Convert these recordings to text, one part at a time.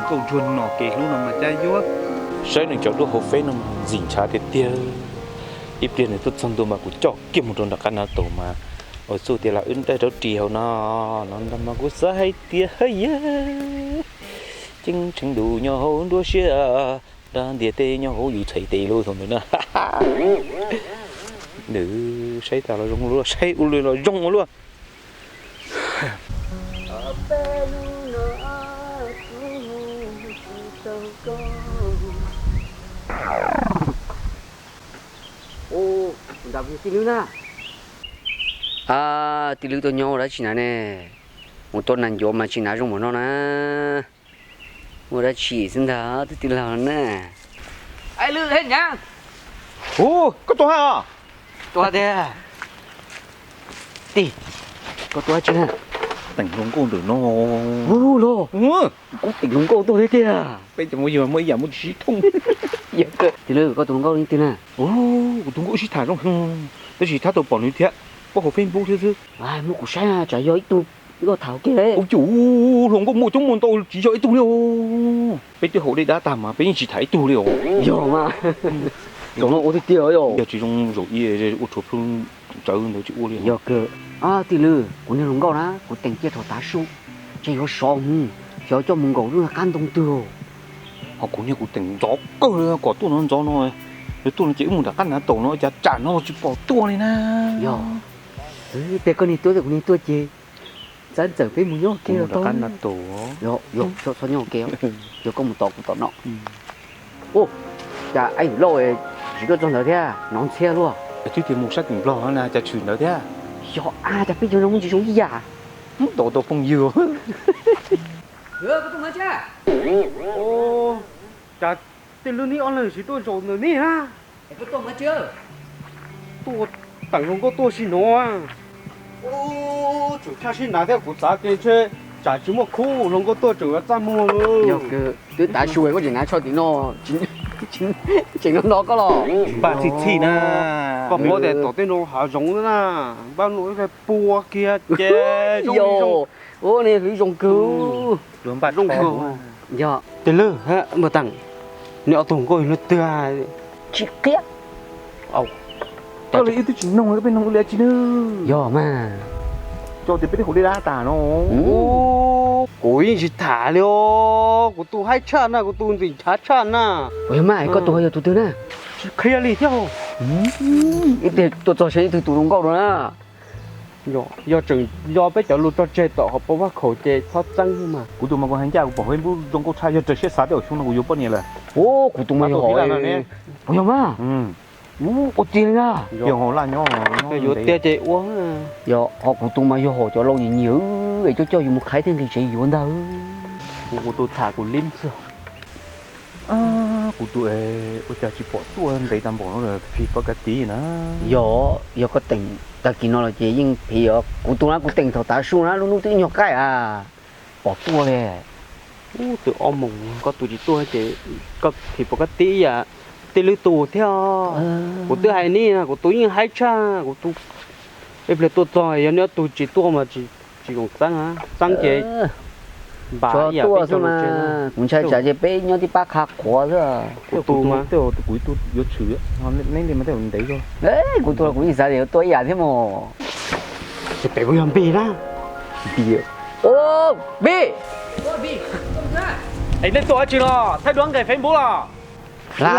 Nkauj ntsuag no kev hlub no mas cab yuav. Saib nws cov duab hauv feb no mas ntxim ntshav tiag tiag. Ib pliag nws tuaj txog ntua mas kuv coj kiag mus rau nram qab nav taus mas, ua txuj tias lam wb nraj rau ris hauv no, no ntag mas kuv xav hais tias haj yam ceeb tsheej ntuj nyob hauv nruab siab, nrab ntiaj teb nyob hauv yus txhais tes lub thaum ntawd na. Nws saib tas los zoo luaj, saib ua luaj los zoo ua luaj. Ua, nram tij lwb na. A, tij lwb tuaj nyob ua dab tsi na ne? Mus tua nas ncuav mas tsis hnav zoo npaum no na. Ua dab tsi xwb ntag twb tij laug na. Ai lwm he nyav. Hu, koj tua haj os? Tua tiag. Tij, koj tua dab tsi na? Teem hluas nkauj ntawm no. Hu los, kuv teem hluas nkauj tuaj thiab tiag. Peb cov muaj yus muaj ib yam muaj tsis sib thooj. Tij lwb, koj tus hluas nkauj leej twg na? Kuv tus nkauj sib tham zoo, tab sis tsis tau pom nws thiab, pom hauv Facebook thiab xwb. Muab kuv saib tsam yog ib tug, koj tham ua ke. Ua cas hluas nkauj muaj coob muaj ntau tsis yog ib tug li os. Peb twb haus dej dab tag mas peb yeej tsis tham ib tug li os. Yog mas, zaum no ua tiag tiag yog. Yog tsis zoo zaum ib ua rhuav plhu tsawv ntawd tsis ua li. Yog kawg. Tij lwb, kuv niag hluas nkauj na kuv teem ciaj thaum tav su, ces yuav sov hwv, xyov coj mus nkaum lub qab ntoo twg. Ho kuv niag kuv teem ntxov kawg li, kom tuaj no ntxov no, yuav tuaj no ces wb mus nram qab nav taus no cas tsam no los tsis pom tuaj li na. Yog, peb koj niag tuaj ces kuv niag tuaj ces txab ntxawm peb mus nyob ua ke los tau. Yog, txhob nyob ua ke, yog koj mus tom kuv tom no. Ua cas Aib Lauj tsis tuaj txog ntawd thiab, hnov ntxhiab luaj. Twb tias mus sab tim Nplog na cas tshwm ntawd thiab. Yog a, cas peb cov no muaj ntsis zoo ib yam. Tau tau phooj ywg. Cas tej lub neb ob leeg tsis tuaj zaum ntawm neb na? Tuaj teem hluas nkauj tuaj si no. Tseem tshaj sib hnav thiab kuv xav tias ntshe tsam tsis muaj khub hluas nkauj tuaj tseem yuav txaj muag. Twb tav su koj tseem hnav tsho tim no, tseem no no koj los. Npaj txhij txhij na. Koj paub tias tom tej no hav zoov na, npaj no ib pliag pua kiag ces zoo. Ua ne hlwb zoo kawg. Zoo kawg. Yog. Tej lwm, npawg Teem, neb ob tug nkauj yog leej twg? Tsis qhia. Koj li wb twb tsis noog, peb noog ua li tsi na. Yog mas. Cov tias peb twb haus dej dab tas no. Kuv yeej tsis tham li os, kuv tus haib tshaj na, kuv tus ntxim ntshav tshaj na. Yog mas, koj tus ho yog tus twg na? Tsis qhia li thiab. Ib pliag tuaj txog saib ib tug tus zoo nkauj rau na. Yog tseem yog peb cov lus tso tseg tom hauv paus vaj khaum ces txhob txeeb mas. Kuv tus mas kuv hais ncaj kuv pom hauv ib lub zoo nkauj tshaj, yog raws siab xav tej zaum xyoo no kuv yuav poj niam lawm. Kuv tus mas yog hauv, yog mas. Ua tiag li na. Yuav tiag ces ua. Yog ho kuv tus mas yog hauv cov laus nyiam nyiam es coj coj yus mus qhaib thiaj nqis tsev yuav ntag. Kuv tus tham kuv lib xwb. Kuv tus ua cas tsis pom tuaj ntev tag npaum no lawm, phim pov ka tiv na. Yog, yog koj teem tag kis no los ces yeej phim os. Kuv tus na kuv teem thaum tav su na lub hnub twb nyuag qaij a, pom tuaj li. Ub, twb ob moos koj tus tsis tuaj ces koj phim pov ka tiv ib yam tej lwm tus thiab. Kuv twb hais neb, kuv tus yeej haib tshaj, kuv tus ib pliag tuaj txog yog neb ob tug tsis tuaj mas tsis zoo txeeb, txeeb ces npam ib yam peb cov lus tseg. Kuv ntshai tsam ces peb nyob tib pab qha qhuav xwb. Kuv tus mas, kuv tus yuav tshwm, neb li mas tej zaum ntev zog. Kuv tus los kuv yeej xav tias yuav tuaj ib yam thiab mos. Ces pem kuj yog Npis na. Npis. Npis. Es nej tuaj dab tsi los thaij duab nqes Facebook los? Hla,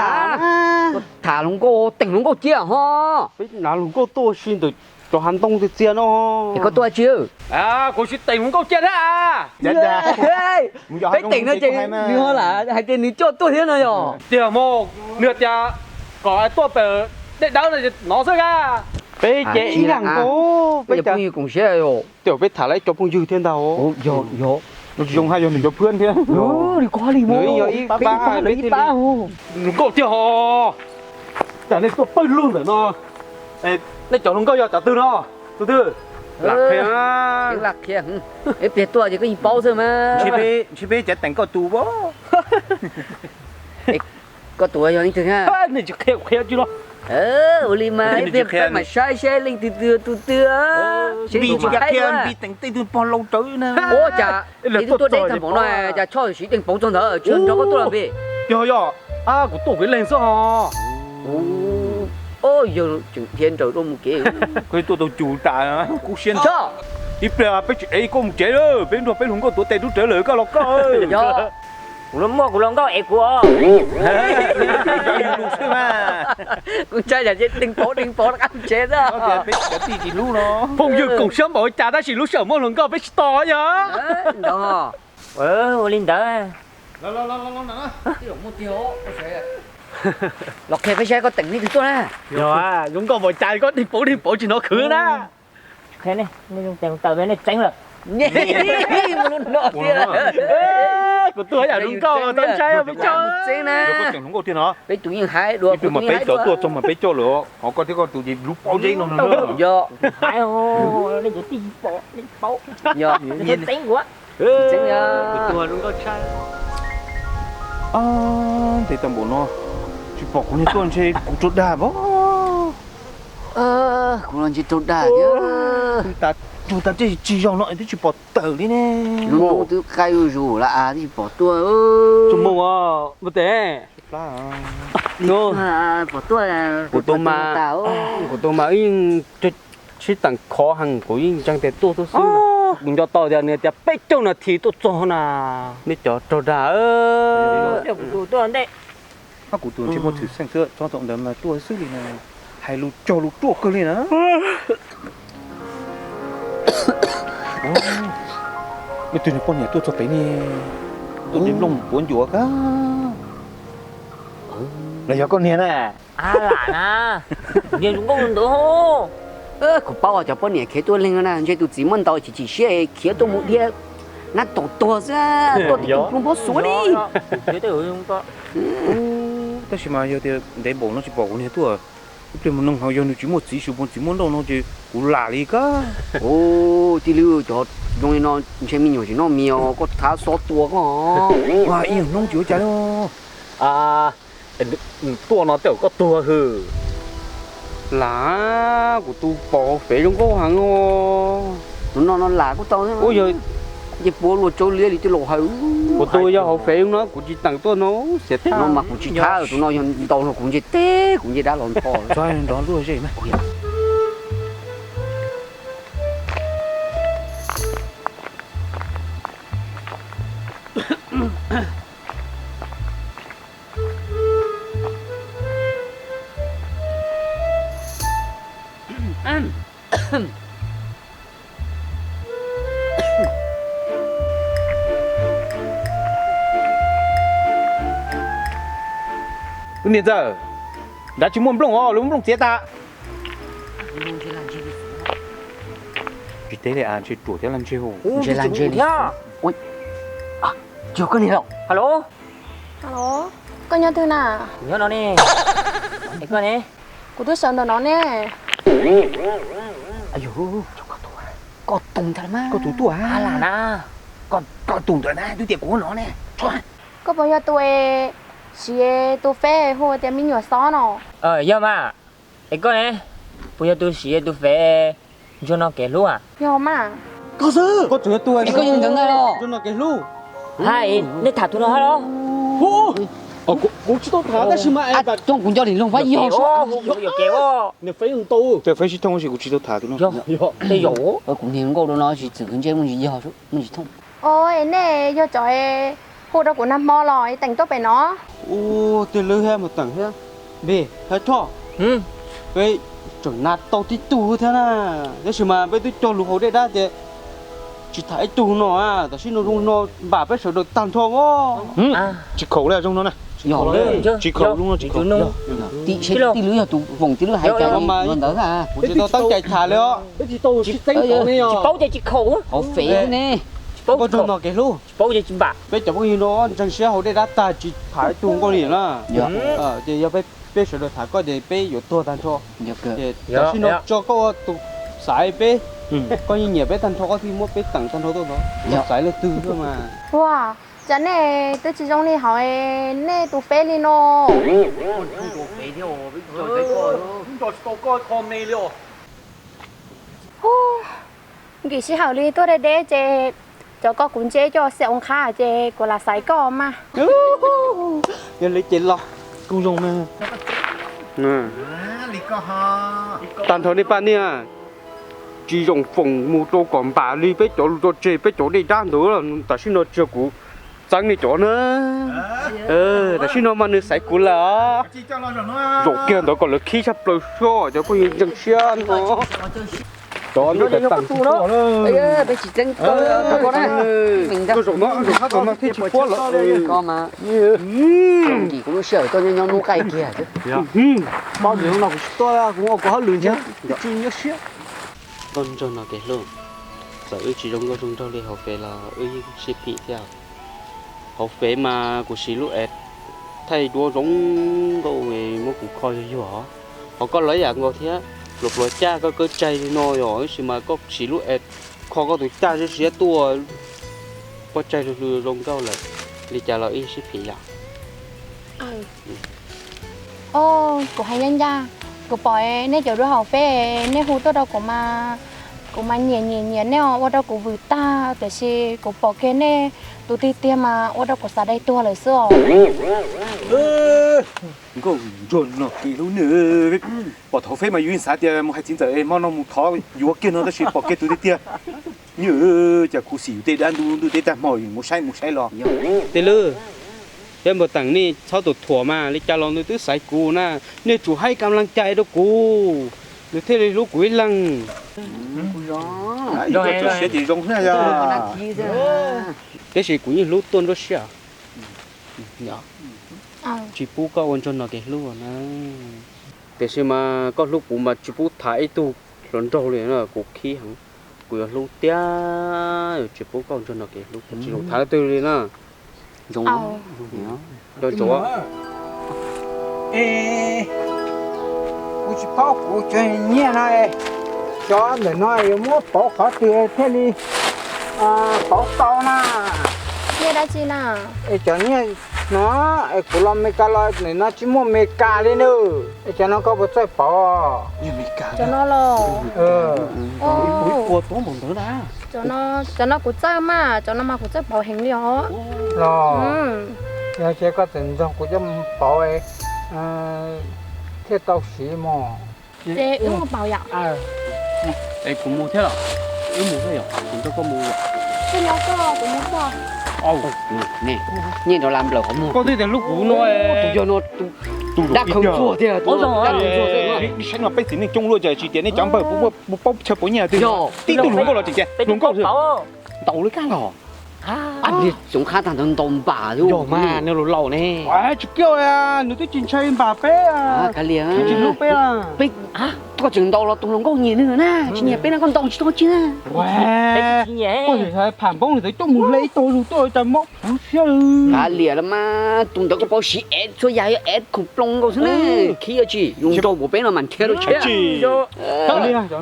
tham hluas nkauj, teem hluas nkauj cia ho. Peb hnav hluas nkauj tuaj si ntawm cov hav ntoo tiag tiag no. Es koj tuaj dab tsi? Kuv tsis teem hluas nkauj cia thiab. Peb teem no ces nws ho lam hais tias nws coj tuaj thiab no yog? Tiag mog, nws tias kom tuaj pem dej dawb no xwb a. Peb ces ib yam nkaus, peb cov phooj ywg koom siab yom. Tej zaum peb tham lawv cov phooj ywg thiab ntag. Yog, yog. Nws tsis zoo hais yog nws cov phwb thiab. Nws kuj li mus, yog ib pab, ib pab. Hluas nkauj tiag ho. Cas nej tuaj pawg lug ntawm no? Nej cov hluas nkauj yog cov twg no? Tus twg? Lam qhia, lam qhia. Ib pliag tuaj ces koj yeej paub xwb mas. Ntshe peb cav teem koj tus as. Koj tus yog leej twg? Nej tsis qhia, qhia tsis los. Ua li mas ib pliag peb mam saib seb leej twg twg tus twg. Seb nws tsis qhia nws teem tej tug pog laus rawv na. Ua cas es twb tuaj deb tag npaum no cas Choj siv deeg pauv txog ntawd tsis nrog koj tuaj los pem? Yog yog, kuv tuaj kuv ib leeg xwb hos. Yog tseem dhia nrawm dua mus kev. Koj tuaj tau cus tas kub siab. Ib pliag peb tsis ev koj mus tsev lawm, peb nrog peb hluas nkauj tuav tes rub rawv lawm koj los koj. Yog, kuv los muaj kuv hluas nkauj ev kuv os. Kuv ntshai yam deeg pauv deeg pauv rov qab mus tsev xwb. Phooj ywg koom siab npaum li cas tab sis lub sij hawm muaj hluas nkauj peb tsis tos yog. Ua li ntawd. Los qhia peb saib koj teem leej twg tuaj na. Yog zoo nkauj npaum cas koj deeg pauv deeg pauv tsis hnov khwv na. Kuv tuaj yam zoo nkauj tau ntshai peb cov. Peb tus yeej hais dua, peb cov tuaj txog mas peb coj lawm, ho koj thiab koj tus ces lub pob zeb no. Yog, nej cov tij pom nej paub. Yog, txeeb kuv. Kuv tuaj zoo nkauj tshaj. Ntev tau npaum no tsis pom kuv niag tuaj ntshe kuv raug dag pab. Kuv los ntshe raug dag thiab. Tug tas tej tsis zog no twb tsis pom tawm li ne. Lub hnub twb qaij zuj zus lawm twb tsis pom tuaj. Tsuas mus ua tes. Pom tuaj, kuv tus mas, kuv tus mas wb yeej sib teem khov heev, kuv yeej ntseeg tias tuaj xwb xwb. Kuv nco tau tias nws tias peb caug nas this tuaj txog na. Nej cov raug dag. Kuv tus ntshe muaj txhwm xeej xwb, txog thaum ntawd mas tuaj xwb li na. Hais lus cog lus ruaj kawg li na. Leej twg niag poj niam tuaj txog pem ne, tuaj de nplooj puav ncuav kab. Los yog koj niag na. Lam na, niag zoo nkauj ntawd. Kuv paub cov poj niam khiav tuaj leeg na, ntshe tus txiv muaj ntau chim chim siab khiav tuaj mus dhia nab tom tuag xwb, tuaj tim tus plob pob xuav li. Tab sis mas yog tias ntev npaum no tsis pom kuv niag tuaj, ib pliag mus noog ho yog nws tsis muaj txiv, tsis muaj txiv muaj nkauj no ces kuv lam li kab. Tij Lwb, cov zoo li no ntshe me nyuam tsis noj mis os, koj thab xob tua koj. Ib nyuag hnub tsis ua cas li. Tuaj no tej zaum koj tuag hwm. Lam, kuv tus pom hauv fev zoo nkauj heev os. Tus no no lam kuj tau. Ua yog nce puav luag tsau liab li tej laus hais. Kuv tus yog hauv fev no kuv tsis teem tuaj no xiav tag. No mas kuv tsis thab, tus no yog ntau no kuv ntshe teb kuv ntshe dab los nrho. Txhob nrov luaj zej na. Lub niag ntxawm, nrad tsis muaj nplooj os, lub nplooj txiav tas. Tsis teb li as, ntshe ruam thiab las ntseg. Ntshe las ntseg li. Yog koj niag los? Halo. Halo, koj nyob twg na? Kuv nyob no ne. Es koj ne? Kuv twb sawv ntawm no ne. Koj tus ntawd mas. Koj tus tuaj. Lam na. Koj tus ntawd na, twb tias kuv no ne. Koj puas yog tus es siv tus feb hu tias me nyuam xob no? Yog mas. Es koj ne, puas yog tus siv tus feb ntsuag no kev hlub a? Yog mas. Koj xwb, koj tseem yog tus es koj yog ntawd ntag los? Ntsuag no kev hlub. Hais, nej tham tus no hab los? Kuv tsis tau tham tab sis mas coj kuv nco lim loog pab yog. Niag feb ntau, feb sib thooj sis kuv tsis tau tham tus no. Tej zaum kuv niag nkauj dua no sis txwm ntsej muaj ntsis yog muaj ntsis thooj. Os, es nej yog cov hu rau kuv nag hmo los es teem tuaj pem no? Ua, tej lawv thiab mus teem thiab. Npe, Thaj Thoj, peb tseem nab tau tib tug thiab na, tab sis mas peb twb cog lus haus dej dab tias tsis tham ib tug no, tam sim no zoo no npam peb sawv daws tag nrho os. Tsis khaum li zoo no na. Tsis khaum zoo no, tsis khaum. Tim seb tij lwb yog tus voom tij lwb hais cai ntawd. Kuv tsis tau tab cai tham li os. Tsis paub ces tsis khaum. Hauv fem ne. Tsis paub, koj zoo no kev hlub. Tsis paub ces tsis npam. Peb cov phooj ywg no ntseeg siab haus dej dab tag tsis tham ib tug nkauj li na. Ces yog peb sawv daws tham koj ces peb yuav tuag tag nrho. Ces tam sim no tso koj ua tus xaiv peb, koj yeej nyiam peb tag nrho koj thiaj muab peb teem tag nrho tuaj ntawd, xaiv leej twg xwb mas. Ua, Cas nej twb tsis zoo li hauv nej tus feb li no? Nkim sij hawm li tuaj deb deb ces cov ko kuv ntseb coj xia ua qhab ces kuv lam xaiv koj mas. Yog li ces los kuj zoo na. Tag nrho nej pab niag tsis zoo foom mus rau kom npam li peb cov lus tso tseg peb cov dej dab ntawd, tam sim no tsis yog kuv txeeb nej cov na. Tam sim no mas nws xaiv kuv lawm. Zaum kiag ntawd kom lawv khib tshaj plaws soj cov phooj ywg ntseeg siab no. Cov nej cov tag no, zaum no zaum no thiaj tsis puab lawm. Nkim kuv lub sij hawm koj nyob nyob hnub qaij kiag. Paub tias hnub no kuv tsis tuaj, kuv ua kuv hauj lwm ntag, tsis nyob siab. Nkauj nraug no kev hlub, txawm wb tsis zoo nkauj zoo nraug li hauv feb los wb yeej sib phim thiab. Hauv feb mas kuv siv lub app thaij duab zoo nkauj muab kuv kho yuag yuag, ho koj los ib yam nkaus thiab. Pluas pluas caj koj kawb cai li no yom, tab sis mas koj siv lub app kho koj tus caj siab siab tuaj, poj tsaig hlub hlub zoo nkauj lawm, li cas los wb sib phim yom. Kuv hais ncaj ncaj, kuv pom nej cov duab hauv feb nej hu tuaj rau kuv mas, kuv mas nyiam nyiam nyiam nej ua rau kuv vwm tag, tiam sis kuv pom kiag nej tus tiag tiag mas ua rau kuv xav dai tuag lawm xwb os. Nkauj nraug no kev hlub ne, pom thaum feb mas yus yeej xav tias mus hais txiv ntxawm hmo no mus thov yuav kiag no, tab sis pom kiag tus tiag tiag. Nyob cas khuv xim yus tej dab ntub ntub tej tag hmo yus mus saib mus saib los. Tej lwm, peb npawg Teem nej txhob tus thuam mas, li cas los nws twb xaiv kuv na, nej tsum haib kam leej cai rau kuv, nws thiaj li hlub kuv ib leeg. Yus tuaj txog siav ces zoo xwb yog. Tab sis kuv yeej hlub tuaj nruab siab, tsis pub koj ua nraug no kev hlub na. Tiam sis mas koj hlub kuv mas tsis pub tham ib tug hluas nraug li na, kuv khib heev. Kuv yuav hlub tiag, yuav tsis pub koj ua nraug no kev hlub, kuv tsis zoo tham leej twg li na. Zoo, cov ntsuav. Kuv tsis paub kuv cov nyiaj no, cov ntawm no yuav muab pauv qhov twg thiaj li pauv tau na. Nyiaj dab tsi na? Es cov nyiaj no, es kuv los Meskas los ntawm no tsis muaj Meskas li na. Es cov no koj puas txawj pauv? Cov no los? Cov no kuv txawj mas, cov no mas kuv txawj pauv heev li os. Los, yog ces koj txawm nrog kuv coj mus pauv thiaj tau siv mog. Ces wb mus pauv yom. Es kuv mus thiab los? Wb mus thiab yom, kuv nrog koj mus yom. Koj nyob koj, kuv mus koj. Nyiaj nrov lab nplawm qhov muag. Koj twb tias hlub kuv no, tus yog no, tus dab khawv txuag thiab, tus dab khawv txuag xwb. Nej saib no peb txiv neej coob luaj cas tsis tias nej cov npawg puas paub chaw pauv nyiaj twg? Tib tug hluas nkauj los tsis tias hluas nkauj xwb. Ntaus li kab los. Tsoov qhab tag ntawd ntaus npam yog mas nws laus laus ne. Tsis kiaj, nws twb tsis ntshai npam peb. Kav liam, tsis hlub peb. Peb, koj tseem ntaus los tus hluas nkauj nyiam nws na, tsis nyiam peb no koj ntaus tsis tau tsi na. Koj pham npoob nws txawm coj mus hle ib tog zug tuaj cas mob plhuav siab. Kav liam los mas, tus ntawd koj paub siv ev txhua yam yog ev khoom ploos nkaus xwb na. Khib yuav tsis zoo nraug npaum peb no mas nrhiav rau tsis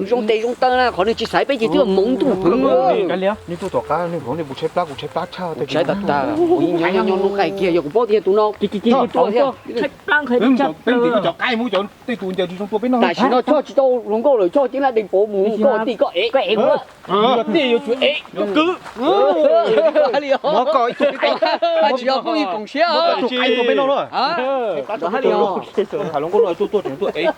zoo tes zoo taw na, qhov nws tsis xaiv peb ces twb moov ntuj hwv. Kav liam, nej tuaj tom qab nej hloov nej puas tshaib plab, kuv tshaib plab tshaj. Kuv tshaib tas tas, kuv yeej nyob nyob hnub qaij kiag, yog kuv paub tias tus no tuaj thiab. Peb cov qaib mus cov tej tus ncaws tsis zoo tua peb no. Tam sim no choj tsis tau hluas nkauj lawm, choj ceeb laj deev pauv mus koj ti koj ev. Koj ev kuv. Tej yuav tsum ev kwv. Muab koj ib tug qaib, tsis yog phooj ywg koom siab, muab koj ib tug qaib tua peb no luaj. Hais hluas nkauj no tuaj tuaj tseem tuaj ev.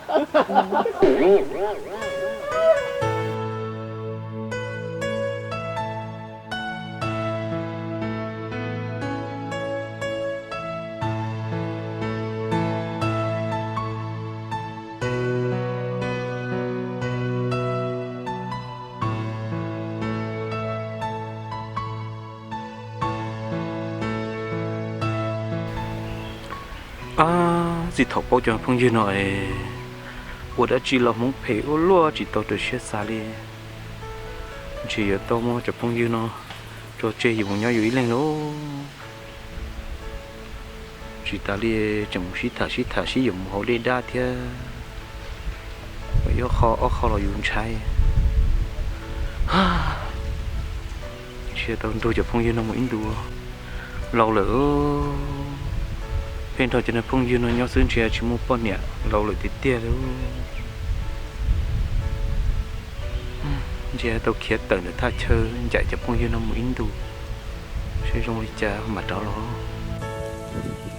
Ab, txij thaum paub cov phooj ywg no es ua dab tsi los hmoov phem ua luaj tsis tau raws siab xav li. Ntshe yuav tau muab cov phooj ywg no tso tseg yus mus nyob yus ib leeg lauj. Tsis tas li, tseem mus sib tham sib tham sib yuav mus hauv dej dab thiab. Ib qho ob qho los yus ntshai. Ntshe tau nrog cov phooj ywg no mus ib ntus, Laus lawm, pheej nrog cov phooj ywg no nyob xwb ntshe tsis muaj poj niam, laus lawm tiag tiag li. Ntshe tau khiav tawm ntawm thaj chaw ncaim cov phooj ywg no mus ib ntus, seb zoo li cas mam rov los.